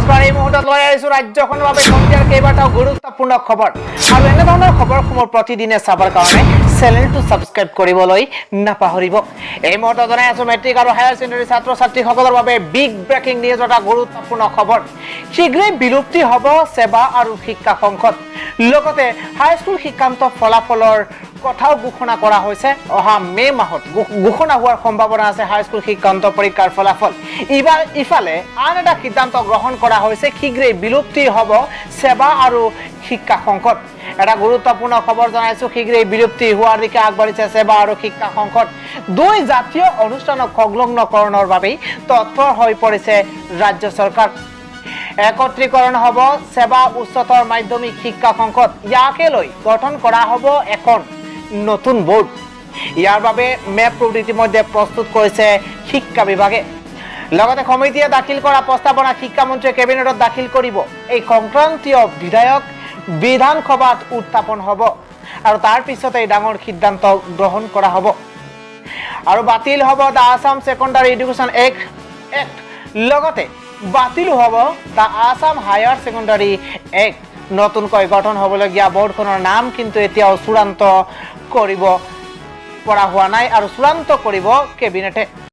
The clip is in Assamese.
নমস্কাৰ। এই মুহূৰ্তত লৈ আহিছো ৰাজ্যখনৰ বাবে সন্ধিয়াৰ কেইবাটাও গুৰুত্বপূৰ্ণ খবৰ আৰু এনেধৰণৰ খবৰসমূহ প্ৰতিদিনে চাবৰ কাৰণে চেনেলটো ছাবস্ক্ৰাইব কৰিবলৈ নাপাহৰিব। এই মুহূৰ্তত জনাই আছো মেট্ৰিক আৰু হায়াৰ ছেকেণ্ডেৰী ছাত্ৰ ছাত্ৰীসকলৰ বাবে বিগ ব্ৰেকিং নিউজ, এটা গুৰুত্বপূৰ্ণ খবৰ। শীঘ্ৰেই বিলুপ্তি হ'ব সেৱা আৰু শিক্ষা সংসদ, লগতে হাইস্কুল শিক্ষান্ত ফলাফলৰ কথাও ঘোষণা কৰা হৈছে। অহা মে মাহত ঘোষণা হোৱাৰ সম্ভাৱনা আছে হাইস্কুল শিক্ষান্ত পৰীক্ষাৰ ফলাফল। ইফালে আন এটা সিদ্ধান্ত গ্ৰহণ কৰা হৈছে, শীঘ্ৰেই বিলুপ্তি হ'ব সেৱা আৰু শিক্ষা সংসদ। এটা গুৰুত্বপূৰ্ণ খবৰ জনাইছো, শীঘ্ৰেই বিলুপ্তি হোৱাৰ দিশে আগবাঢ়িছে সেৱা আৰু শিক্ষা সংসদ। দুই জাতীয় অনুষ্ঠানক সংলগ্নকৰণৰ বাবেই তৎপৰ হৈ পৰিছে ৰাজ্য চৰকাৰ। একত্ৰীকৰণ হ'ব সেৱা উচ্চতৰ মাধ্যমিক শিক্ষা সংসদ, ইয়াকে লৈ গঠন কৰা হ'ব এখন নতুন বোৰ্ড। ইয়াৰ বাবে মেপ ইতিমধ্যে প্ৰস্তুত কৰিছে শিক্ষা বিভাগে। লগতে সমিতিয়ে দাখিল কৰা প্ৰস্তাৱনা শিক্ষামন্ত্ৰীয়ে কেবিনেটত দাখিল কৰিব। এই সংক্ৰান্তীয় বিধেয়ক বিধানসভাত উত্থাপন হ'ব আৰু তাৰ পিছতে ডাঙৰ সিদ্ধান্ত গ্ৰহণ কৰা হ'ব আৰু বাতিল হ'ব the Assam secondary education act, লগতে বাতিল হ'ব the Assam higher secondary act. নতুনকৈ গঠন হ'বলগীয়া বোৰ্ডখনৰ নাম কিন্তু এতিয়াও চূড়ান্ত কৰিব পৰা হোৱা নাই আৰু চূড়ান্ত কৰিব কেবিনেটে।